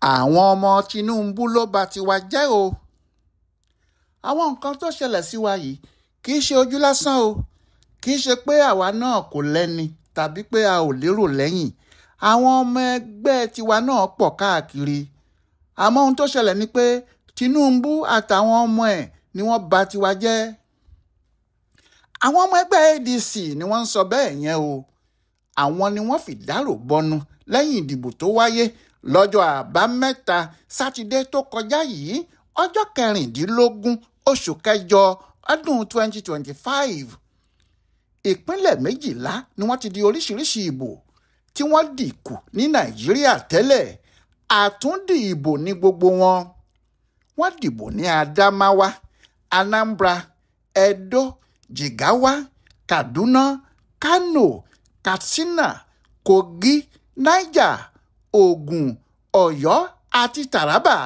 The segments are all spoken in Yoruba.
Àwọn ọmọ Tinubu ló bá tiwa jẹ́ o. Àwọn nǹkan tó ṣẹlẹ̀ sí wa yìí kì í ṣe ojú lásán o. Kì í ṣe pé àwa náà kò lẹ́ni tàbí pé a ò lérò lẹ́yìn. Àwọn ọmọ ẹgbẹ́ tiwa náà pọ̀ káàkiri. Àmọ́ ohun tó ṣẹlẹ̀ ni pé Tinubu àtàwọn ọmọ ẹ̀ ni wọ́n bà tiwa jẹ́. Àwọn ọmọ ẹgbẹ́ ADC ni wọ́n ń sọ bẹ́ẹ̀ yẹn o. Àwọn ni wọ́n fìdárò bọnu lẹ́yìn ìdìbò tó wáyé lọ́jọ́ Àbámẹ́ta Sátidé tó kọjá yìí, ọjọ́ 16 oṣù kẹjọ ọdún 2025. Ìpínlẹ̀ 12 ni wọ́n ti di oríṣiríṣi ìbò tí wọ́n dì kù ní Nàìjíríà tẹ́lẹ̀. Àtúndì ìbò ní gbogbo wọn. Wọ́n dìbò ní Adamawa, Anambra, Edo, Jigawa, Kaduna, Kano, Katsina, Kogi, Niger, Ògùn, Ọ̀yọ́ àti Taraba.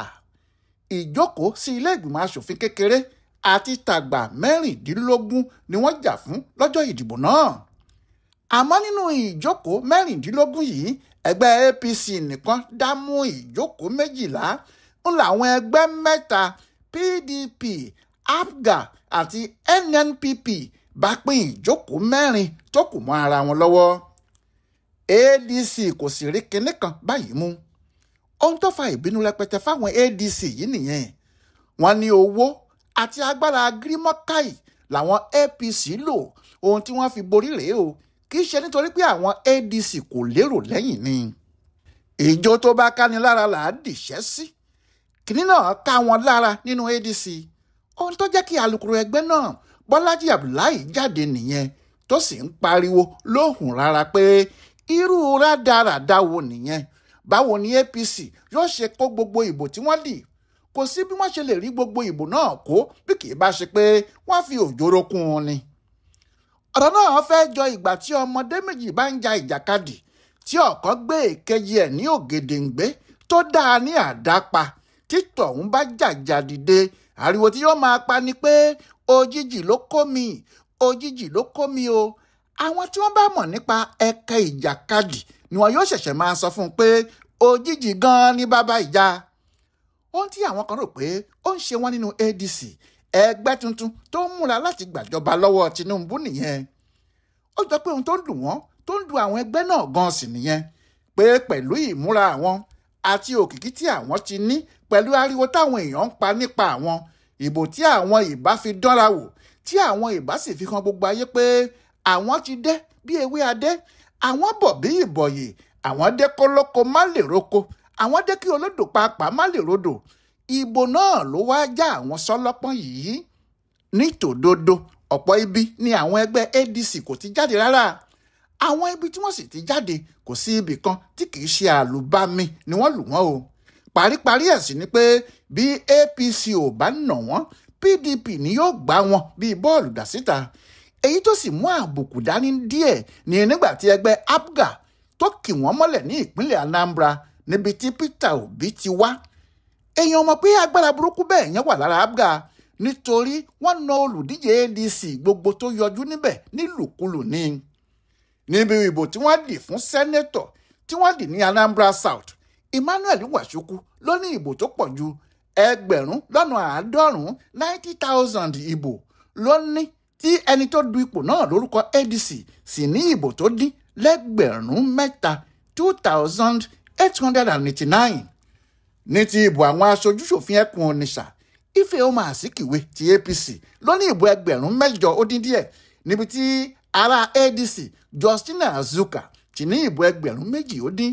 Ìjókòó sí ilé ìgbìmọ̀ asòfin kékeré àti tàgbà 16 ni wọ́n jà fún lọ́jọ́ ìdìbò náà. Àmọ́ nínú ìjókòó 16 yìí, ẹgbẹ́ APC nìkan dá mú ìjókòó 12, ń làwọn ẹgbẹ́ mẹ́ta PDP, APGA àti NNPP bá pín ìjókòó 4 tó kù mọ́ ara wọn lọ́wọ́. ADC kò sì rí kinní kan báyìí mú. Ohun tó fa ìbínú rẹpẹtẹ fáwọn ADC yìí nìyẹn. Wọ́n ní owó àti agbára gírímọ́kàì làwọn APC lò, ohun tí wọ́n fi borí rèé o. Kì í ṣe nítorí pé àwọn ADC kò lérò lẹ́yìn ni. Ìjó tó bá káni lára là á dìṣẹ́ sí. Kìnní náà ká wọn lára nínú ADC. Ohun tó jẹ́ kí alukoro ẹgbẹ́ náà Bọ́lájí Abdullahi jáde nìyẹn, tó sì ń pariwo lóhùn rárá pé irú rádaràda wo nìyẹn? Báwo ni APC yóò ṣe kó gbogbo ìbò tí wọ́n dì? Kò sí bí wọ́n ṣe lè rí gbogbo ìbò náà kó bí kì í bá ṣe pé wọ́n fi òjòrò kún un ni. Ọ̀rọ̀ náà fẹ́ jọ ìgbà tí ọmọdé méjì bá ń ja ìjàkadì tí ọ̀kan gbé èkejì ẹ̀ ní ògèdèǹgbé tó dáa ní àdápa, tí tọ̀hún bá jàjà dìde, ariwo tí yóò máa pa ni pé òjijì ló kó mi, òjijì ló kó mi o. Àwọn tí wọ́n bá mọ̀ nípa ẹ̀ka ìjàkadì ni wọn yóò ṣẹ̀ṣẹ̀ máa sọ fún un pé òjijì gan-an ni bàbá ìjà. Ohun tí àwọn kan rò pé ó ń ṣe wọ́n nínú ADC, ẹgbẹ́ tuntun tó ń múra láti gbàjọba lọ́wọ́ Tinubu nìyẹn. Ó jọ pé ohun tó ń dùn wọ́n, tó ń dùn àwọn ẹgbẹ́ náà gan-an sì nìyẹn, pé pẹ̀lú ìmúra àwọn àti òkìkí tí àwọn ti ní pẹ̀lú ariwo táwọn èèyàn ń pa nípa àwọn, ìbò tí àwọn ìbá fi dánra wò, tí àwọn ìbá sì fi hàn gbogbo ayé pé àwọn ti dé bí ewé adé, àwọn bọ̀ bí ìbọ̀yè, àwọn dé kólóko má lè roko, àwọn dé kí olódò pàápàá má lè rodò. Ìbò náà ló wá já àwọn sọlọ́pọ́n yìí. Ní tòdodo, ọ̀pọ̀ ibi ni àwọn ẹgbẹ́ ADC kò ti jáde rárá. Àwọn ibi tí wọ́n sì ti jáde kò sí ibì kan tí kì í ṣe àlùbami ni wọ́n lù wọ́n o. Paríparí ẹ̀ sì ni pé bí APC ò bá nà wọ́n, PDP ni yóò gbá wọn bíi bọ́ọ̀lù dà síta. Èyí tó sì mú àbùkù dání díẹ̀ ni nígbà tí ẹgbẹ́ APGA tó kì wọ́n mọ́lẹ̀ ní ìpínlẹ̀ Anambra níbi tí Peter Obi ti wá. Èèyàn mọ̀ pé agbára burúkú bẹ́ẹ̀ yẹn wà lára APGA, nítorí wọ́n na olùdíje ADC gbogbo tó yọjú níbẹ̀ nílùkulù ni. Níbi ìbò tí wọ́n dì fún sẹ́nẹ́tọ̀ tí wọ́n dì ní Anambra South, Emmanuel Nwachukwu ló ní ìbò tó pọ̀ ju 90,000 90,000 ìbò ló ní, tí ẹni tó du ipò náà lórúkọ ADC sì ní ìbò tó dín lẹ́gbẹ̀rún 3, 2,889. Ní ti ìbò àwọn aṣojúṣòfin ẹkùn Onitsha, Ifeoma Azikiwe ti APC ló ní ìbò 8,000 ó dín díẹ̀, níbi tí ará ADC Justina Azuka ti ní ìbò 2,000 ó dín.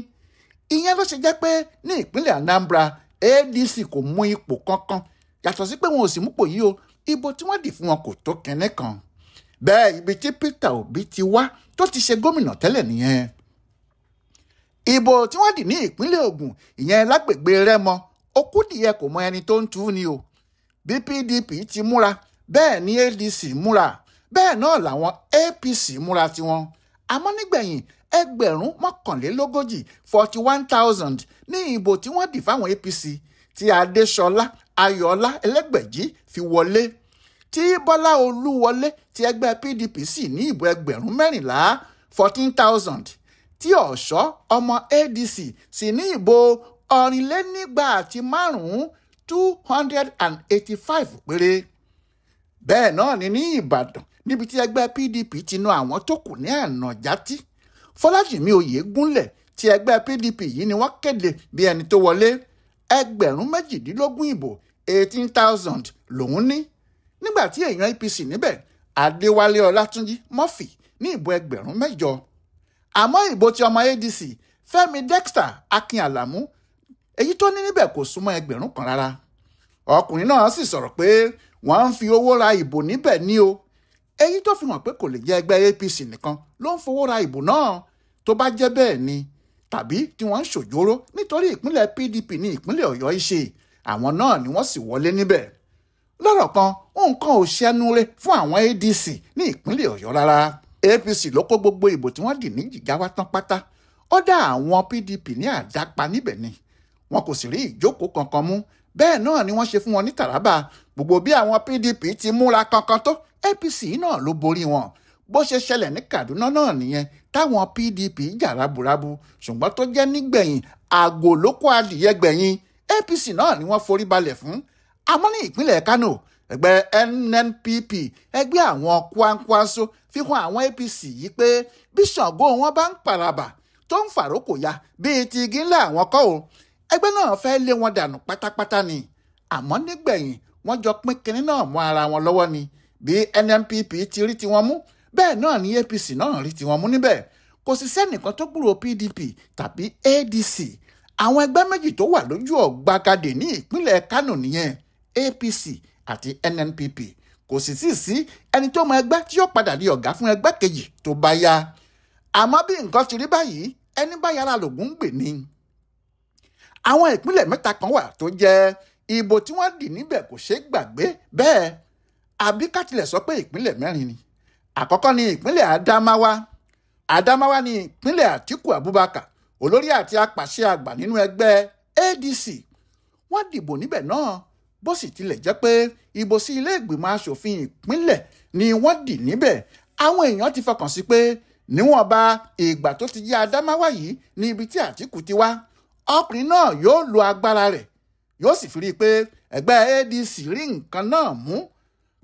Ìyẹn ló ṣe jẹ́ pé ní ìpínlẹ̀ Anambra, ADC kò mú ipò kankan, yàtọ̀ sí pé wọn ò sì múpò yìí o, ìbò tí wọ́n dì fún wọn kò tó kinní kan. Bẹ́ẹ̀ ibi tí Peter Obi ti wá tó ti ṣe gómìnà tẹ́lẹ̀ nìyẹn. Ìbò tí wọ́n dì ní ìpínlẹ̀ Ògùn, ìyẹn lágbègbè Rẹ́mọ, Okúdìyẹ kò mọ ẹni tó ń tú ni o. Bí PDP ti múra, bẹ́ẹ̀ ni ADC múra, bẹ́ẹ̀ náà làwọn APC múra tiwọn. Àmọ́ nígbẹ̀yìn, 41,000 41,000 ní ìbò tí wọ́n dì fáwọn APC tí Adéṣọlá Ayọ̀ọ́lá Ẹlẹ́gbẹ̀jì fi wọlé, tí Bọ́lá Olúwọlé ti ẹgbẹ́ PDP sì ní ìbò 14,000 14,000, tí Ọ̀ṣọ́ ọmọ ADC sì ní ìbò 285 285 péré. Bẹ́ẹ̀ náà ni ní Ìbàdàn níbi tí ẹgbẹ́ PDP ti na àwọn tó kù ní ànàjátí. Fọlájìmí Oyègúnlẹ̀ tí ẹgbẹ́ PDP yìí ni wọ́n kéde bí ẹni tó wọlé ẹgbẹ̀rún 18 ìbò 18,000 lòún ní. Nígbà tí èèyàn APC níbẹ̀ Adéwálé Ọlátúnjí Murphy ní ìbò ẹgbẹ̀rún 8. Àmọ́ ìbò tí ọmọ ADC Fẹ́mi Dexter Akin Àlàmú èyí tó ní níbẹ̀ kò súnmọ́ ẹgbẹ̀rún 1 rárá. Ọkùnrin náà sì sọ̀rọ̀ pé wọ́n ń fi owó ra ìbò níbẹ̀ ní o. Èyí tó fi hàn pé kò lè jẹ́ ẹgbẹ́ APC nìkan ló ń fowó ra ìbò náà tó bá jẹ́ bẹ́ẹ̀ ni tàbí tí wọ́n ń ṣòjóró nítorí ìpínlẹ̀ PDP ní ìpínlẹ̀ Ọ̀yọ́ ṣe àwọn náà ni wọ́n sì wọlé níbẹ̀. Lọ́rọ̀ kan nǹkan ò ṣẹnure fún àwọn ADC ní ìpínlẹ̀ Ọ̀yọ́ rárá. APC ló kó gbogbo ìbò tí wọ́n dì ní Jìgáwá tán pátá. Ó dá àwọn PDP ní àdápa níbẹ̀ ni. Wọn kò sì rí ìjókòó kankan mú. Bẹ́ẹ̀ náà ni wọ́n ṣe fún wọn ní Taraba. Gbogbo bí àwọn PDP ti múra kankan tó APC náà ló borí wọn. Bó ṣe ṣẹlẹ̀ ní Kaduna náà nìyẹn táwọn PDP jà raburabu ṣùgbọ́n tó jẹ́ nígbẹ̀yìn àgò ló kó adìyẹ gbẹ̀yìn APC náà ni wọ́n forí balẹ̀ fún. Àmọ́ ní ìpínlẹ̀ Kano ẹgbẹ́ NNPP ẹgbẹ́ àwọn Kwankwaso fi hàn àwọn APC yìí pé bí Ṣàngó wọn bá ń paraba tó ń fàrókò ya bíi ti igi ńlá àwọn kọ́ o. Ẹgbẹ́ náà fẹ́ lé wọn dànù pátápátá ni. Àmọ́ nígbẹ̀yìn wọ́n jọ pín kinní náà mọ́ ara wọn lọ́wọ́ ni. Bí NNPP ti rí tiwọn mú bẹ́ẹ̀ náà ni APC náà rí tiwọn mú níbẹ̀. Kò sì sẹ́nìkan tó gbúròó PDP tàbí ADC. Àwọn ẹgbẹ́ méjì tó wà lójú ọ̀gbagadè ní ìpínlẹ̀ Kano nìyẹn, APC àti NNPP. Kò sì sí ẹni tó mọ ẹgbẹ́ tí yóò padà di ọ̀gá fún ẹgbẹ́ kejì tó bá yá. Àmọ́ bí nǹkan ti rí báyìí ẹni bá yára lògùn ń gbè ni. Àwọn ìpínlẹ̀ mẹ́ta kan wà tó jẹ́ ìbò tí wọ́n dì níbẹ̀ kò ṣeé gbàgbé bẹ́ẹ̀ àbí ká tilẹ̀ sọ pé ìpínlẹ̀ mẹ́rin ni. Àkọ́kọ́ ni ìpínlẹ̀ Adamawa. Adamawa ni ìpínlẹ̀ Àtíkù Abubakar olórí àti apàṣẹ àgbà nínú ẹgbẹ́ ADC. Wọ́n dìbò níbẹ̀ náà bó sì tilẹ̀ jẹ́ pé ìbò sí ilé ìgbìmọ̀ asòfin ìpínlẹ̀ ni wọ́n dì níbẹ̀. Àwọn èèyàn ti fọkàn sí pé níwọ̀nba ìgbà tó ti jẹ́ Adamawa yìí ní ibi tí Àtíkù ti wá ọkùnrin náà yóò lo agbára rẹ̀ yóò sì fi rí i pé ẹgbẹ́ ADC rí nǹkan náà mú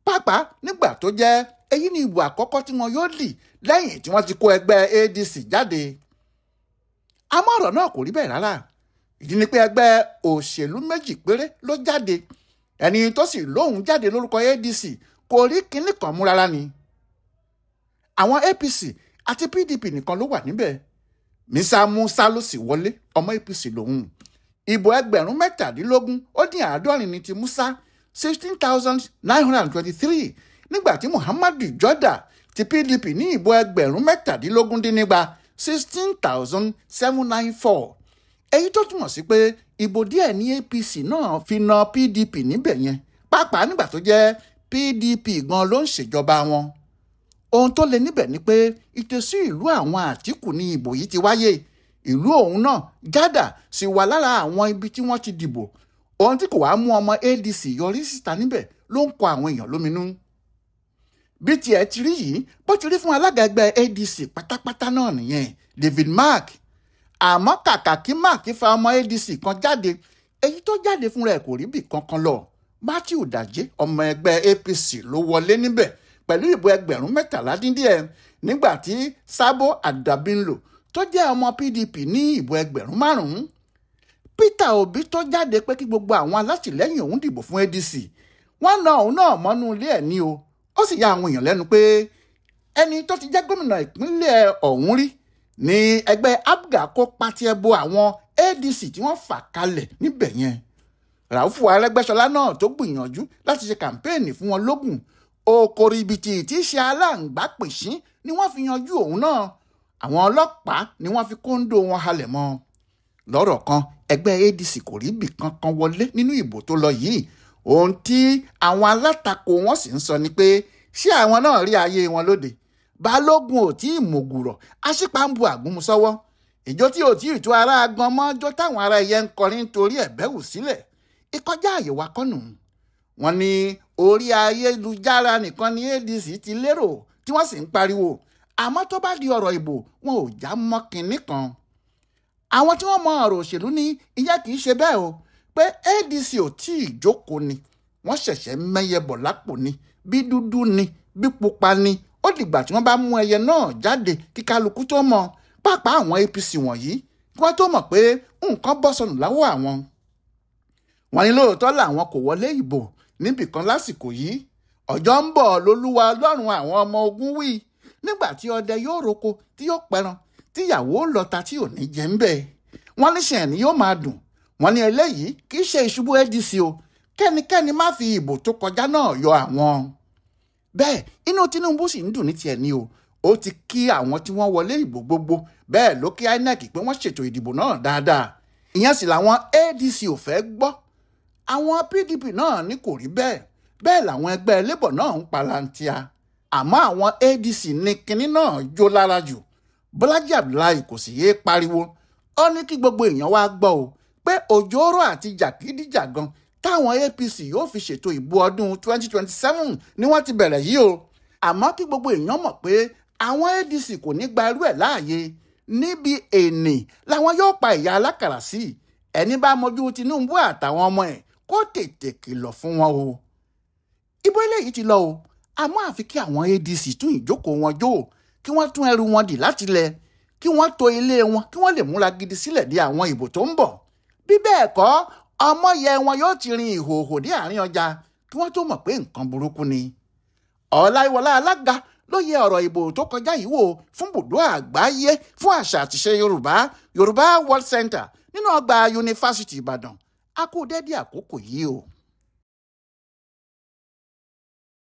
pàápàá nígbà tó jẹ́ èyí ni ìbò àkọ́kọ́ tí wọn yóò dì lẹ́yìn tí wọ́n ti kó ẹgbẹ́ ADC jáde. Àmọ́ ọ̀rọ̀ náà kò rí bẹ́ẹ̀ rárá. Ìdí ni pé ẹgbẹ́ òṣèlú méjì péré ló jáde. Ẹni tó sì lóhùn jáde lórúkọ ADC kò rí kinní kan mú rárá ni. Àwọn APC àti PDP nìkan ló wà níbẹ̀. Mísà Musa ló sì wọlé ọmọ APC lòun. Ìbò ẹgbẹ̀rún 77 ní ti Musa 16,923 nígbà tí Muhammadu Joda ti PDP ní ìbò ẹgbẹ̀rún 217 16,794. Èyí tó túmọ̀ sí pé ìbò díẹ̀ ní APC náà fi na PDP níbẹ̀ yẹn pàápàá nígbà tó jẹ́ PDP gan ló ń ṣèjọba wọn. Ohun tó le níbẹ̀ ni pé ìtòsí ìlú àwọn Àtíkù ní ìbò yìí ti wáyé. Ìlú òun náà Gádà sì wà lára àwọn ibi tí wọ́n ti dìbò. Ohun tí kò wá mú ọmọ ADC yọrí síta níbẹ̀ ló ń kọ àwọn èèyàn lóminú. Bí tiẹ̀ ti rí yìí bó ti rí fún alága ẹgbẹ́ ADC pátápátá náà nìyẹn David Mark. Àmọ́ kàkà kí Mark fa ọmọ ADC kan jáde èyí tó jáde fúnra ẹ̀ kò rí bì kankan lọ. Matthew Daje ọmọ ẹgbẹ́ APC ló wọlé níbẹ̀ pẹ̀lú ìbò ẹgbẹ̀rún 13 nígbà tí Sabo Adabinlo tó jẹ́ ọmọ PDP ní ìbò ẹgbẹ̀rún 5. Peter Obi tó jáde pé kí gbogbo àwọn alátìlẹ́yìn òun dìbò fún ADC wọ́n na òun náà mọ́nú ilé ẹ̀ ní o. Ó sì ya àwọn èèyàn lẹ́nu pé ẹni tó ti jẹ́ gómìnà ìpínlẹ̀ ọ̀hún rí ní ẹgbẹ́ APGA kó pati ẹbọ àwọn ADC tí wọ́n fà kalẹ̀ níbẹ̀ yẹn. Ràúfù Arẹ́gbẹ́ṣọlá náà tó gbìyànjú láti ṣe kàmpéènì fún wọn lógún òkòrìbìtì tí í ṣe aláǹgbá pèsín ni wọ́n fi yanjú òun náà. Àwọn ọlọ́pàá ni wọ́n fi kóńdó wọn halẹ̀ mọ́. Lọ́rọ̀ kan ẹgbẹ́ ADC kò rí ibì kankan wọlé nínú ìbò tó lọ yìí. Ohun tí àwọn alátakò wọn sì ń sọ ni pé ṣé àwọn náà rí ayé wọn lóde. Balógun ò tí ì mògùrọ̀ aṣípa ń bu àgúnmu sọ́wọ́. Ìjọ tí ò tí ì tó ara gan mọ́jọ́ táwọn ará ẹyẹ ń kọrin nítorí ẹ̀bẹ́ wù sílẹ̀. Ìkọjá àyè wa kọ́nù. Wọ́n ní orí ayélujára nìkan ni ADC ti lérò tí wọ́n sì ń pariwo. Àmọ́ tó bá di ọ̀rọ̀ ìbò wọn ò já mọ́ kinní kan. Àwọn tí wọ́n mọ ọ̀rọ̀ òṣèlú ní ìyẹn kì í ṣe bẹ́ẹ̀ o, pé ADC ò tí ì jókòó ni, wọ́n ṣẹ̀ṣẹ̀ mẹ́yẹ bọ̀ lápò ni, bí dúdú ni bí pupa ni. Ó dìgbà tí wọ́n bá mú ẹyẹ náà jáde kí kálukú tó mọ̀, pàápàá àwọn APC wọ̀nyí kí wọ́n tó mọ̀ pé nǹkan bọ́ sọnù láwọ́ àwọn. Wọ́n ní lóòótọ́ làwọn kò wọlé ìbò níbìkan lásìkò yìí. Ọjọ́ ń bọ̀ lólúwa lọ́rùn àwọn ọmọ ogun wí, nígbà tí ọdẹ yóò roko tí yóò pẹran, tíyàwó lọ́ta tí ò ní jẹ ń bẹ̀. Wọ́n ní sẹ́yìn ni yóò máa dùn. Wọ́n ní eléyìí kì í ṣe ìṣubú ADC o, kẹ́nikẹ́ni má fi ìbò tó kọjá náà yọ àwọn. Bẹ́ẹ̀ inú Tinubu sì ń dùn ní tiẹ̀ ni o. Ó ti kí àwọn tí wọ́n wọlé ìbò gbogbo, bẹ́ẹ̀ ló kí INEC pé wọ́n ṣètò ìdìbò náà dáadáa. Ìyẹn sì làwọn ADC ò fẹ́ gbọ́. Àwọn PDP náà ní kò rí bẹ́ẹ̀, bẹ́ẹ̀ làwọn ẹgbẹ́ Labour náà ń palantia. Àmọ́ àwọn ADC ní kinní náà jó lára jù. Bọ́lájí Abdullahi kò sì yéé pariwo. Ó ní kí gbogbo èèyàn wá gbọ́ o pé òjòòrò àti jàgídíjàgan táwọn APC yóò fi ṣètò ìbò ọdún 2027 ni wọ́n ti bẹ̀rẹ̀ yìí o. Àmọ́ kí gbogbo èèyàn mọ̀ pé àwọn ADC kò ní gba irú ẹ̀ láàyè. Níbi èèní làwọn yóò pa ìyá alákàrà sí. Ẹni bá mọjú Tinubu àtàwọn ọmọ ẹ̀ kó tètè kìlọ̀ fún wọn o. Ibo eléyìí ti lọ o, àmọ́ àfi kí àwọn ADC tún ìjókòó wọn jó, kí wọ́n tún ẹrù wọn dì látilẹ̀, kí wọ́n tò ilé wọn, kí wọ́n lè múra gidi sílẹ̀ dé àwọn ìbò tó ń bọ̀. Bí bẹ́ẹ̀ kọ́, ọmọye wọn yóò ti rin ìhòòhò dé àárín ọjà kí wọ́n tó mọ̀ pé nǹkan burúkú ni. Ọláìwọlá Alága ló yẹ ọ̀rọ̀ ìbò tó kọjá yìí wò fún bùdó àgbáyé fún àṣà àtìṣe Yorùbá, Yorùbá World Center nínú ọgbà Yunifásítì Ìbàdàn. A kú dédé àkókò yìí o.